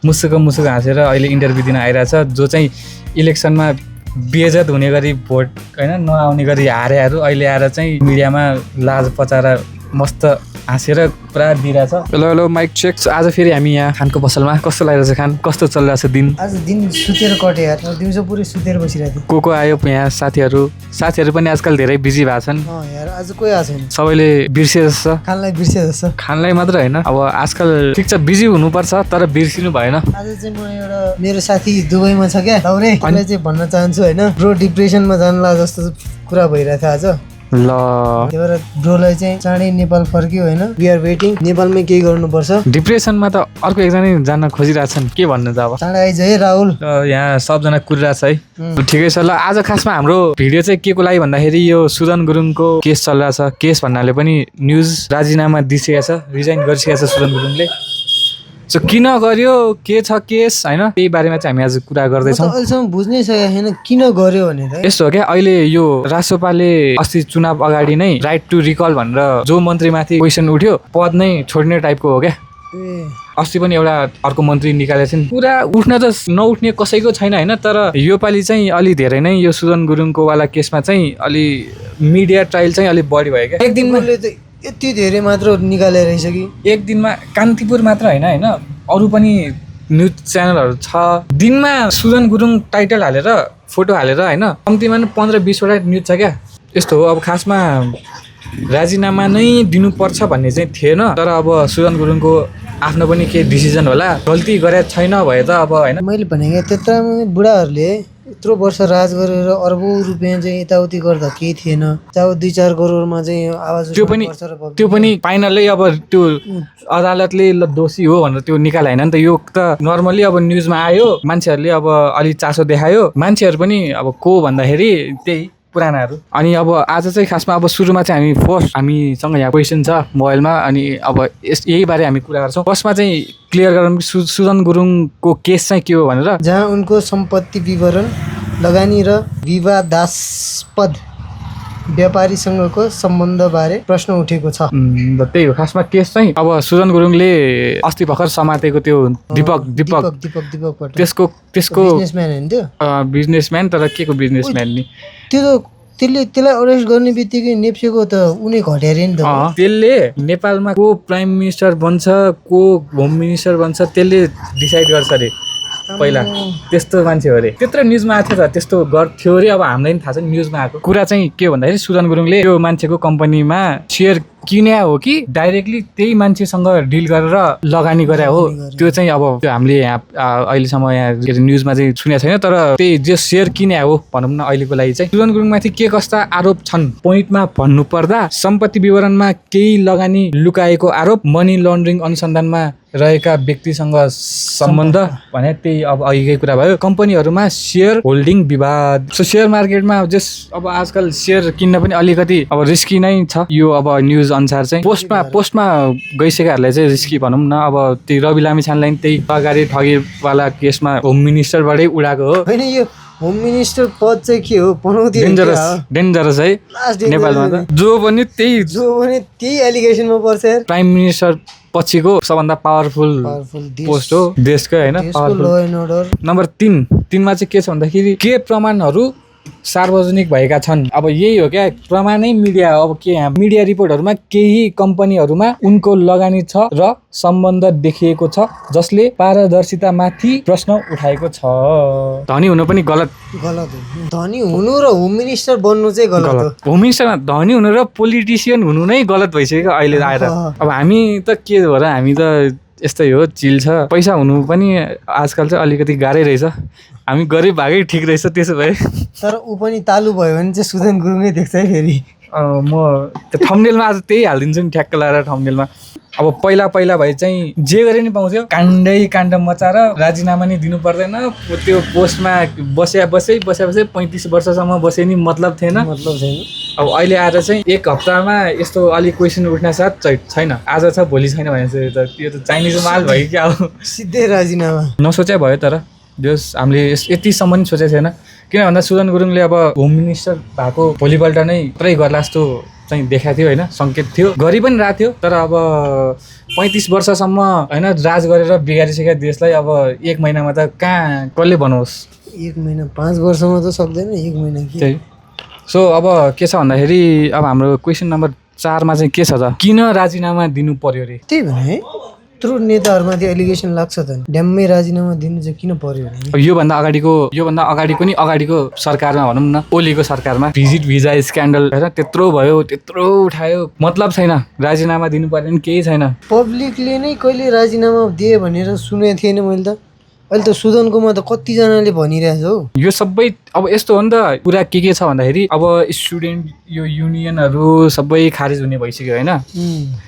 मुसुक हाँसेर अहिले इन्टरभ्यू दिन आइरहेछ, जो चाहिँ इलेक्सनमा बेइज्जत हुने गरी भोट होइन नआउने गरी हारेहरू अहिले आएर चाहिँ मिडियामा लाज पचाएर मस्त हाँसेर पुरा दिइरहेछ। Hello mike check. आज फेरि हामी यहाँ खानको पसलमा। कस्तो लागिरहेछ खान? कस्तो चलिरहेछ दिन? आज दिन सुतेर कट्यो यार, दिउँसो पुरै सुतेर बसिरहेको थिएँ। को आयो यहाँ? साथीहरू पनि आजकल धेरै बिजी भएको छन्। यार आज कोही आएको छैन, सबैले बिर्से जस्तो। खानलाई मात्र होइन, अब आजकल ठिक छ बिजी हुनुपर्छ तर बिर्सिनु भएन। आज चाहिँ म एउटा मेरो साथी दुबईमा छ क्या, दौरे उसलाई चाहिँ भन्न चाहन्छु होइन, ब्रो डिप्रेसनमा जानुला जस्तो कुरा भइरहेको थियो आज ल। त्यही भएर ब्रोलाई चाहिँ चाँडै नेपाल फर्क्यो होइन, वी आर वेटिङ। नेपालमै केही गर्नुपर्छ। डिप्रेसनमा त अर्को एकजना जान खोजिरहेछन्, के भन्नु त अब। चाँडै आइज है राहुल। यहाँ सबजना कुरिरहेछ है, ठिकै छ। ल आज खासमा हाम्रो भिडियो चाहिँ के को लागि भन्दाखेरि यो सुदन गुरुङको केस चलिरहेछ। केस भन्नाले पनि न्युज राजीनामा दिइसकेको छ, रिजाइन गरिसकेको छ सुदन गुरुङले। सो किन गर्यो, के छ केस होइन, त्यही बारेमा चाहिँ हामी आज कुरा गर्दैछौँ। अहिलेसम्म बुझ्नै सकेको छैन किन गर्यो भनेर। यस्तो हो क्या, अहिले यो रासोपाले अस्ति चुनाव अगाडि नै राइट टु रिकल भनेर जो मन्त्रीमाथि क्वेसन उठ्यो पद नै छोड्ने टाइपको हो क्या। अस्ति पनि एउटा अर्को मन्त्री निकालेको थिइन्। पुरा उठ्न त नउठ्ने कसैको छैन होइन, तर योपालि चाहिँ अलि धेरै नै यो सुदन गुरुङको वाला केसमा चाहिँ अलि मिडिया ट्रायल चाहिँ अलिक बढी भयो क्या। एक दिनमा यति धेरै मात्र निकालेर रहेछ कि एक दिनमा कान्तिपुर मात्र होइन अरू पनि न्युज च्यानलहरू छ। दिनमा सुदन गुरुङ टाइटल हालेर फोटो हालेर होइन कम्तीमा 15-20वटा न्युज छ क्या। यस्तो हो, अब खासमा राजीनामा नै दिनुपर्छ भन्ने चाहिँ थिएन, तर अब सुदन गुरुङको आफ्नो पनि केही डिसिजन होला, गल्ती गरेको छैन भए त अब होइन। मैले भनेको त्यत्रो बुढाहरूले यत्रो वर्ष राज गरेर अर्बौं रुपियाँ चाहिँ यताउति गर्दा केही थिएन। जब 2-4 करोडमा चाहिँ आवाज त्यो पनि फाइनलै अब त्यो अदालतले दोषी हो भनेर त्यो निकालेन नि त। यो त नर्मली अब न्युजमा आयो, मान्छेहरूले अब अलि चासो देखायो, मान्छेहरू पनि अब को भन्दाखेरि त्यही पुरानाहरू। अनि अब आज चाहिँ खासमा अब सुरुमा चाहिँ हामीसँग यहाँ क्वेसन छ मोबाइलमा, अनि अब यही बारे हामी कुरा गर्छौँ। फर्स्टमा चाहिँ क्लियर गरौँ सुदन गुरुङको केस चाहिँ के हो भनेर, जहाँ उनको सम्पत्ति विवरण, लगानी र विवादास्पद व्यापारीसँगको सम्बन्धबारे प्रश्न उठेको छ। त्यही हो खासमा केस चाहिँ। अब सुदन गुरुङले अस्ति भर्खर समातेको त्यो दिपक त्यसको बिजनेसम्यान होइन त्यो, बिजनेसम्यान, तर के को बिजनेसम्यान नि, त्यसलाई अरेस्ट गर्ने बित्तिकै नेप्सेको त उनी घट्या रे नि त। त्यसले नेपालमा को प्राइम मिनिस्टर बन्छ, को होम मिनिस्टर बन्छ, त्यसले डिसाइड गर्छ अरे पहिला। त्यस्तो मान्छे हो अरे, त्यत्रो न्युजमा आएको थियो त, त्यस्तो गर्थ्यो अरे। अब हामीलाई पनि थाहा छ न्युजमा आएको कुरा चाहिँ के भन्दाखेरि सुदन गुरुङले त्यो मान्छेको कम्पनीमा सेयर किन्या हो कि डाइरेक्टली त्यही मान्छेसँग डिल गरेर लगानी गरे हो, त्यो चाहिँ अब त्यो हामीले यहाँ अहिलेसम्म यहाँ न्युजमा चाहिँ सुनेको छैन, तर त्यही जे सेयर किन्या हो भनौँ न अहिलेको लागि चाहिँ। सुदन गुरुङमाथि के कस्ता आरोप छन् पोइन्टमा भन्नुपर्दा, सम्पत्ति विवरणमा केही लगानी लुकाएको आरोप, मनी लन्ड्रिङ अनुसन्धानमा रहेका व्यक्तिसँग सम्बन्ध भने त्यही अब अघिकै कुरा भयो। कम्पनीहरूमा सेयर होल्डिङ विवाद। सो सेयर मार्केटमा अब आजकल सेयर किन्न पनि अलिकति अब रिस्की नै छ यो। अब न्युज अनुसार चाहिँ पोस्टमा गइसकेकाहरूलाई चाहिँ रिस्की भनौँ न। अब त्यही रवि लामिछानेलाई त्यही अगाडि ठगीवाला केसमा होम मिनिस्टरबाटै उडाएको हो होइन। यो होम मिनिस्टर पद चाहिँ के हो, डेन्जरस है नेपालमा त। जो पनि त्यही एलिगेसनमा पर्छ। प्राइम मिनिस्टर पछिको सबभन्दा पावरफुल पोस्ट हो देशको होइन। नम्बर 3मा चाहिँ के छ भन्दाखेरि के प्रमाणहरू सार्वजनिक भएका छन्। अब यही हो क्या प्रमाणै मिडिया। अब के यहाँ मिडिया रिपोर्टहरूमा केही कम्पनीहरूमा उनको लगानी छ र सम्बन्ध देखिएको छ, जसले पारदर्शितामाथि प्रश्न उठाएको छ। धनी हुनु पनि गलत हो। धनी हुनु र होम मिनिस्टर बन्नु चाहिँ गलत हो। होम मिनिस्टरमा धनी हुनु र पोलिटिसियन हुनु नै गलत भइसक्यो अहिले आएर। अब हामी त के हो र, हामी त यस्तै हो, चिल छ। पैसा हुनु पनि आजकल चाहिँ अलिकति गाह्रै रहेछ। हामी गरिब भागै ठिक रहेछ त्यसो भए। तर ऊ पनि तालु भयो भने चाहिँ सुदन गुरुङै देख्छ है फेरि। म त्यो थम्बनेलमा आज त्यही हालिदिन्छु नि, ठ्याक्क लगाएर थम्बनेलमा। अब पहिला भए चाहिँ जे गरे नि पाउँथ्यो, काण्ड मचाएर राजीनामा नि दिनु पर्दैन, त्यो पोस्टमा बसे 35 वर्षसम्म बसे नि मतलब थिएन। अब अहिले आएर चाहिँ एक हप्तामा यस्तो अलिक क्वेसन उठ्न साथ छैन, आज छ भोलि छैन भने चाहिँ त्यो त चाइनिज माल भयो क्या। अब सिधै राजीनामा नसोचे भयो, तर जस हामीले यतिसम्म नि सोचेको थिएन। किन भन्दा सुदन गुरुङले अब होम मिनिस्टर भएको भोलिपल्ट नै पुरै गर्ला जस्तो चाहिँ देखाएको थियो होइन, सङ्केत थियो, गरि पनि रहेको थियो। तर अब 35 वर्षसम्म होइन राज गरेर बिगारिसकेका देशलाई अब 1 महिनामा त कहाँ कसले बनाओस्? 1 महिना 5 वर्षमा त सक्दैन, 1 महिना के। त्यही सो अब के छ भन्दाखेरि अब हाम्रो क्वेसन नम्बर 4 मा चाहिँ के छ त, किन राजीनामा दिनु पर्यो रे? त्यही भने है, यत्रो नेताहरूमाथि एलिगेसन लाग्छ त ड्याम्मै राजीनामा दिनु चाहिँ किन पर्यो भने योभन्दा अगाडिको नि अगाडिको सरकारमा भनौँ न, ओलीको सरकारमा भिजा स्क्यान्डल होइन त्यत्रो भयो, त्यत्रो उठायो, मतलब छैन, राजीनामा दिनु पर्ने नि केही छैन। पब्लिकले नै कहिले राजीनामा दिए भनेर सुनेको थिएन मैले त। अहिले त सुदनकोमा त कतिजनाले भनिरहेछ हौ। यो सबै अब यस्तो हो नि त, कुरा के छ भन्दाखेरि अब स्टुडेन्ट यो युनियनहरू सबै खारेज हुने भइसक्यो होइन,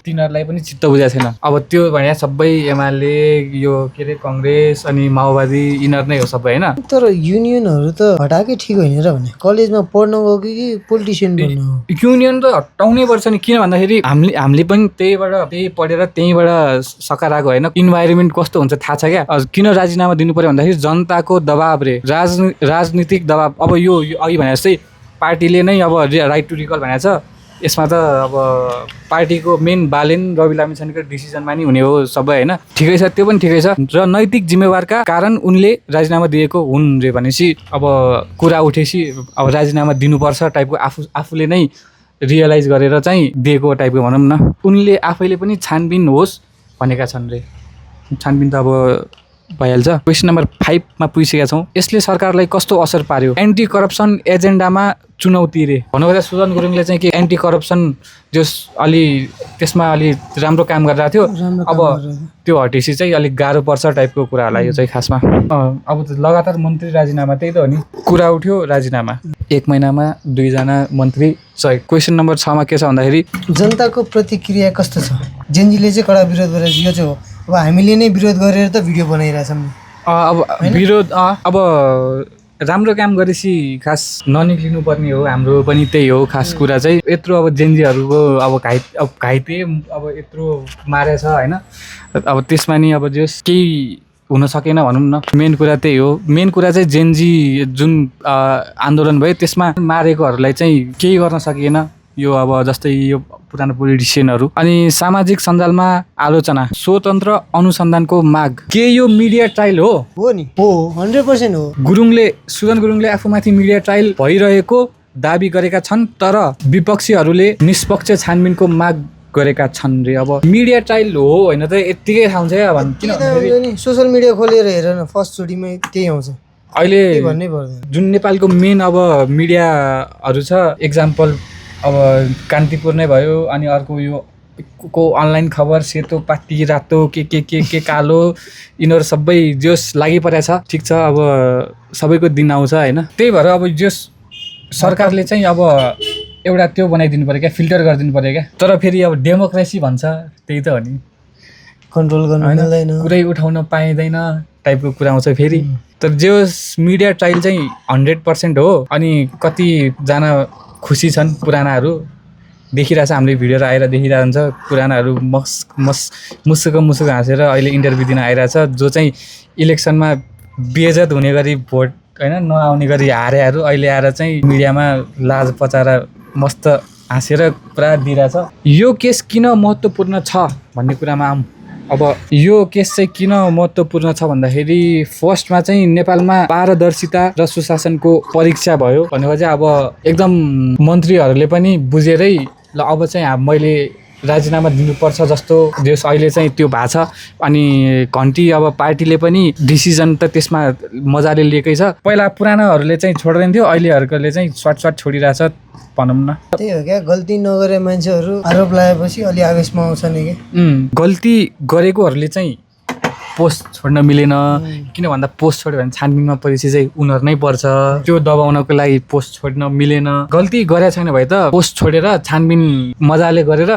तिनीहरूलाई पनि चित्त बुझाएको छैन। अब त्यो भने सबै एमाले यो के अरे काङ्ग्रेस अनि माओवादी यिनीहरू नै हो सबै होइन। तर युनियनहरू त हटाएकै ठिक होइन र भने, कलेजमा पढ्न गयो कि पोलिटिसियन बन्नु हो? युनियन त हटाउनै पर्छ नि, किन भन्दाखेरि हामीले पनि त्यही पढेर त्यहीँबाट सकाएर आएको होइन। इन्भाइरोमेन्ट कस्तो हुन्छ थाहा छ क्या। किन राजीनामा दिनु पर्यो भन्दाखेरि जनताको दबाब रे, राजनीतिक दबाब। अब यो अघि भने जस्तै पार्टीले नै अब राइट टु रिकल भनेको छ, यसमा त अब पार्टीको मेन बालेन रवि लामिछानेको डिसिजनमा नि हुने हो सबै होइन। ठिकै छ, त्यो पनि ठिकै छ। र नैतिक जिम्मेवारका कारण उनले राजीनामा दिएको हुन् रे भनेपछि अब कुरा उठेपछि अब राजीनामा दिनुपर्छ टाइपको आफूले नै रियलाइज गरेर चाहिँ दिएको टाइपको भनौँ न। उनले आफैले पनि छानबिन होस् भनेका छन् रे, छानबिन त अब भइहाल्छ। क्वेसन नम्बर 5 मा पुगिसकेका छौँ। यसले सरकारलाई कस्तो असर पार्यो? एन्टी करप्सन एजेन्डामा चुनौती रे भन्नुभयो। सुदन गुरुङले चाहिँ के एन्टी करप्सन त्यसमा अलि राम्रो काम गरिरहेको थियो, अब त्यो हटेपछि चाहिँ अलिक गाह्रो पर्छ टाइपको कुराहरूलाई यो चाहिँ खासमा। अब त लगातार मन्त्री राजीनामा, त्यही त हो नि, कुरा उठ्यो राजीनामा, 1 महिनामा 2 जना मन्त्री सही। क्वेसन नम्बर 6 मा के छ भन्दाखेरि जनताको प्रतिक्रिया कस्तो छ? जेनजीले चाहिँ कडा विरोध गरेर यो चाहिँ हो, अब हामीले नै विरोध गरेर त भिडियो बनाइरहेछौँ। अब विरोध अब राम्रो काम गरेपछि खास ननिक्लिनु पर्ने हो, हाम्रो पनि त्यही हो खास कुरा चाहिँ। यत्रो अब जेनजीहरूको अब घाइते अब यत्रो मारेछ होइन, अब त्यसमा नि अब जस केही हुन सकेन भनौँ न। मेन कुरा त्यही हो। मेन कुरा चाहिँ जेनजी जुन आन्दोलन भयो त्यसमा मारेकोहरूलाई चाहिँ केही गर्न सकिएन। यो अब जस्तै यो पुरानो पोलिटिसियनहरू। अनि सामाजिक सञ्जालमा आलोचना, स्वतन्त्र अनुसन्धानको माग, के यो मिडिया ट्रायल हो? हो नि, हो 100% हो। सुदन गुरुङले आफूमाथि मिडिया ट्रायल भइरहेको दाबी गरेका छन्, तर विपक्षीहरूले निष्पक्ष छानबिनको माग गरेका छन् रे। अब मिडिया ट्रायल हो होइन त यत्तिकै थाहा हुन्छ क्या, किन सोसियल मिडिया खोलेर हेर न, फर्स्ट चोटिमै त्यही आउँछ। अहिले भन्नै पर्दैन। जुन नेपालको मेन अब मिडियाहरू छ, एक्जाम्पल अब कान्तिपुर नै भयो, अनि अर्को यो को अनलाइन खबर, सेतो पाती रातो के कालो, यिनीहरू सबै जोस लागिपरेको छ। ठिक छ, अब सबैको दिन आउँछ होइन। त्यही भएर अब जोस सरकारले चाहिँ अब एउटा त्यो बनाइदिनु पऱ्यो क्या, फिल्टर गरिदिनु पऱ्यो क्या। तर फेरि अब डेमोक्रेसी भन्छ, त्यही त हो नि, कन्ट्रोल गर्नु मिल्दैन, कुरै उठाउन पाइँदैन टाइपको कुरा आउँछ फेरि। तर जोस मिडिया ट्रायल चाहिँ 100% हो। अनि कतिजना खुसी छन्, पुरानाहरू देखिरहेछ, हामीले भिडियोहरू आएर देखिरहेको हुन्छ, पुरानाहरू मुसुक हाँसेर अहिले इन्टरभ्यू दिन आइरहेछ, जो चाहिँ इलेक्सनमा बेइज्जत हुने गरी भोट होइन नआउने गरी हारेहरू अहिले आएर चाहिँ मिडियामा लाज पचाएर मस्त हाँसेर पुरा दिइरहेछ। यो केस किन महत्त्वपूर्ण छ भन्ने कुरामा आऊँ। अब यो केस चाहिँ किन महत्त्वपूर्ण छ भन्दाखेरि फर्स्टमा चाहिँ नेपालमा पारदर्शिता र सुशासनको परीक्षा भयो भनेको चाहिँ अब एकदम मन्त्रीहरूले पनि बुझेरै ल अब चाहिँ मैले राजीनामा दिनुपर्छ जस्तो जस अहिले चाहिँ त्यो भएको छ। अनि घन्टी अब पार्टीले पनि डिसिजन त त्यसमा मजाले लिएकै छ। पहिला पुरानाहरूले चाहिँ छोड्दैन थियो, अहिलेहरूले चाहिँ सर्ट छोडिरहेछ भनौँ न। त्यही हो क्या, गल्ती नगरे मान्छेहरू आरोप लगाएपछि अलि आवेशमा आउँछ नि क्या। गल्ती गरेकोहरूले चाहिँ पोस्ट छोड्न मिलेन, किन भन्दा पोस्ट छोड्यो भने छानबिनमा पछि चाहिँ उनीहरू नै पर्छ, त्यो दबाउनको लागि पोस्ट छोड्न मिलेन। गल्ती गरेको छैन भए त पोस्ट छोडेर छानबिन मजाले गरेर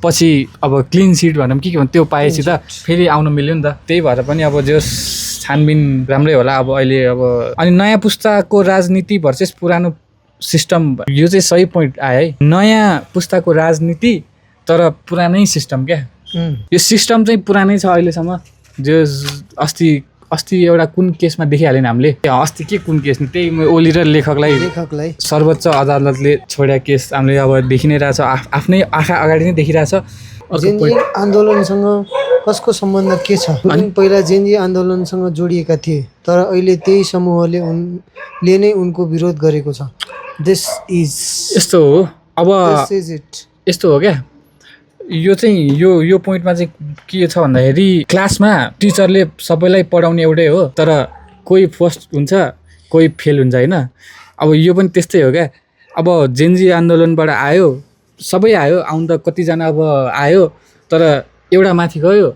पछि अब क्लिन सिट भनौँ के भन्छ त्यो पाएपछि त फेरि आउनु मिल्यो नि त। त्यही भएर पनि अब जो छानबिन राम्रै होला अब अहिले। अब अनि नयाँ पुस्ताको राजनीति भर्सेस पुरानो सिस्टम, यो चाहिँ सही पोइन्ट आयो है। नयाँ पुस्ताको राजनीति तर पुरानै सिस्टम क्या। यो सिस्टम चाहिँ पुरानै छ अहिलेसम्म। जो अस्ति अस्ति एउटा कुन केसमा देखिहाल्यो नि हामीले अस्ति के कुन केस नि त्यही ओली र लेखकलाई सर्वोच्च अदालतले छोड्या केस हामीले अब देखि नै रहेछ आफ्नै आँखा अगाडि नै देखिरहेछ जेनजी आन्दोलनसँग कसको सम्बन्ध के छ पहिला जेनजी आन्दोलनसँग जोडिएका थिए तर अहिले त्यही समूहले नै उनको विरोध गरेको छ दिस इज यस्तो हो अब यस्तो हो क्या यो चाहिँ यो पोइन्टमा चाहिँ के छ भन्दाखेरि क्लासमा टिचरले सबैलाई पढाउने एउटै हो तर कोही फर्स्ट हुन्छ कोही फेल हुन्छ होइन अब यो पनि त्यस्तै हो क्या अब जेनजी आन्दोलनबाट आयो सबै आयो आउनु त कतिजना अब आयो तर एउटा माथि गयो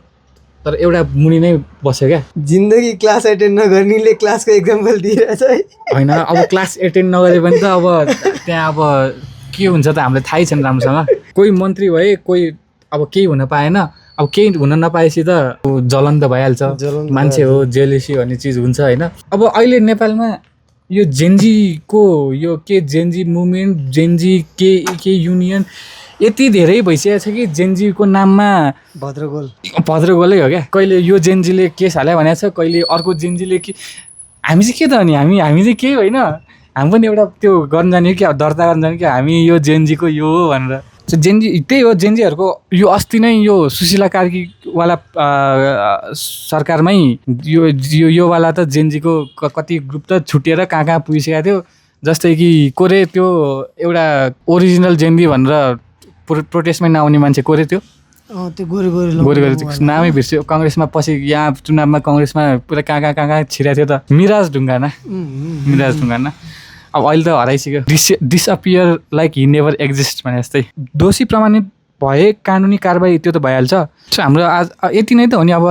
तर एउटा मुनि नै बस्यो क्या जिन्दगी क्लास एटेन्ड नगर्नेले क्लासको एक्जाम्पल दिइरहेछ है होइन अब क्लास एटेन्ड नगरे पनि त अब त्यहाँ अब के हुन्छ त हामीलाई थाहै छैन राम्रोसँग कोही मन्त्री भए कोही अब केही हुन पाएन अब केही हुन नपाएपछि त जलन त भइहाल्छ मान्छे हो जेलेसी भन्ने चिज हुन्छ होइन अब अहिले नेपालमा यो जेनजीको यो के जेनजी मुभमेन्ट जेनजी के युनियन यति धेरै भइसकेको छ कि जेनजीको नाममा भद्रगोलै हो क्या कहिले यो जेनजीले केस हाल्यो भनेको छ कहिले अर्को जेनजीले के हामी चाहिँ के त अनि हामी चाहिँ केही होइन हामी पनि एउटा त्यो गर्न जाने कि दर्ता गर्न जाने कि हामी यो जेनजीको यो हो भनेर जेनजी त्यही हो जेनजीहरूको यो अस्ति नै यो सुशीला कार्कीवाला सरकारमै योवाला त जेनजीको कति ग्रुप त छुटिएर कहाँ पुगिसकेको थियो जस्तै कि कोरे त्यो एउटा ओरिजिनल जेनजी भनेर प्रोटेस्टमै नआउने मान्छे कोरे त्यो गोरे नामै बिर्स्यो काङ्ग्रेसमा पछि यहाँ चुनावमा काङ्ग्रेसमा पुरा कहाँ छिरेको थियो त मिराज ढुङ्गाना अब अहिले त हराइसक्यो disappear like he never exist भने जस्तै दोषी प्रमाणित भए कानुनी कारबाही त्यो त भइहाल्छ हाम्रो आज यति नै त हो नि अब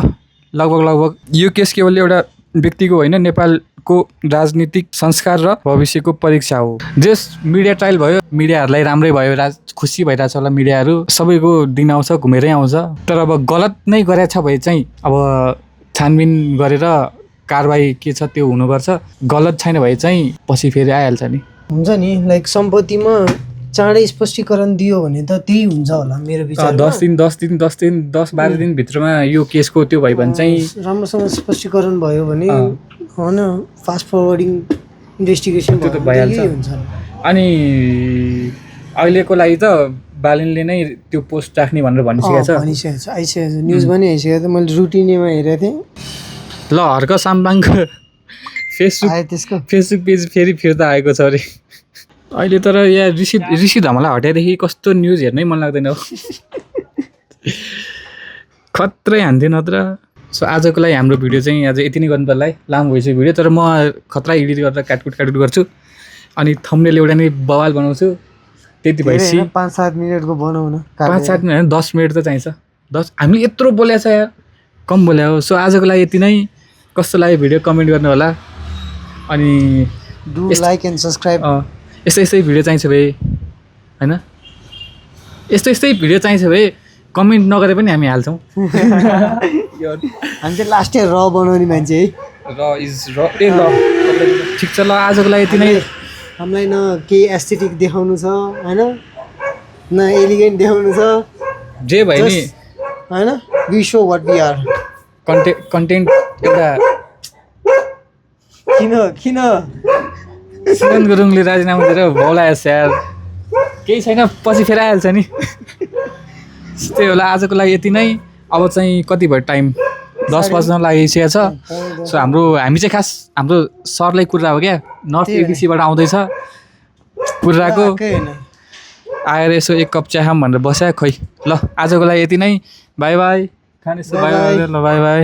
लगभग यो केस केवल एउटा व्यक्तिको होइन नेपालको राजनीतिक संस्कार र भविष्यको परीक्षा हो जस मिडिया ट्रायल भयो मिडियाहरूलाई राम्रै भयो खुसी भइरहेछ होला मिडियाहरू सबैको दिन आउँछ घुमेरै आउँछ तर अब गलत नै गरेछ भए चाहिँ अब छानबिन गरेर कारबाही के छ त्यो हुनुपर्छ गलत छैन भए चाहिँ पछि फेरि आइहाल्छ नि हुन्छ नि लाइक सम्पत्तिमा चाँडै स्पष्टीकरण दियो भने त त्यही हुन्छ होला मेरो विचारमा 10-12 दिन भित्रमा यो केसको त्यो भयो भने चाहिँ राम्रोसँग स्पष्टीकरण भयो भने होइन फास्ट फरवर्डिङ इन्भेस्टिगेसन त्यो त भइहाल्छ अनि अहिलेको लागि त बालिनले नै त्यो पोस्ट राख्ने भनेर भनिसकेको छ आइसकेको छ न्युज पनि आइसकेको थियो मैले रुटिनेमा हेरेको थिएँ ल हर्क साम्बाङको फेसबुक पेज फेरि फिर्ता आएको छ अरे अहिले तर यहाँ ऋषि धमला हटाएदेखि कस्तो न्युज हेर्नै मन लाग्दैन हो खत्रै हान्थ्यो नत्र सो आजको लागि हाम्रो भिडियो चाहिँ आज यति नै गर्नु पर्ला है लामो भइसक्यो भिडियो तर म खतरा एडिट गरेर काटकुट गर्छु अनि थम्बनेल एउटा नै बवाल बनाउँछु त्यति भएपछि 5-7 मिनटको बनाउँ न 5-7 मिनट 10 मिनट त चाहिन्छ 10 हामीले यत्रो बोलेको छ यार कम बोल्या हो सो आजको लागि यति नै कस्तो लाग्यो भिडियो कमेन्ट गर्नु होला अनि डु लाइक एन्ड सब्सक्राइब यस्तै भिडियो चाहिन्छ भए होइन यस्तै भिडियो चाहिन्छ भए कमेन्ट नगरे पनि हामी हाल्छौँ हामी चाहिँ लास्ट इयर र बनाउने मान्छे है ठिक छ ल आजको लागि यति नै हामीलाई न केही एस्थेटिक देखाउनु छ होइन न एलिगेन्ट देखाउनु छ जे भयो नि होइन we so what we are content एउटा किन सुमन गुरुङले राजीनामा दिएर भौलायो स्यार केही छैन पछि फेरि आइहाल्छ नि त्यही होला आजको लागि यति नै अब चाहिँ कति भयो टाइम 10 बज्न लागिसकेको छ सो हामी चाहिँ खास हाम्रो सरलाई कुरा हो क्या नर्थ एबिसीबाट आउँदैछ कुराको आएर यसो एक कप चिया खाम भनेर बस्या खै ल आजको लागि यति नै बाई बाई खाने बाई बाई ल बाई बाई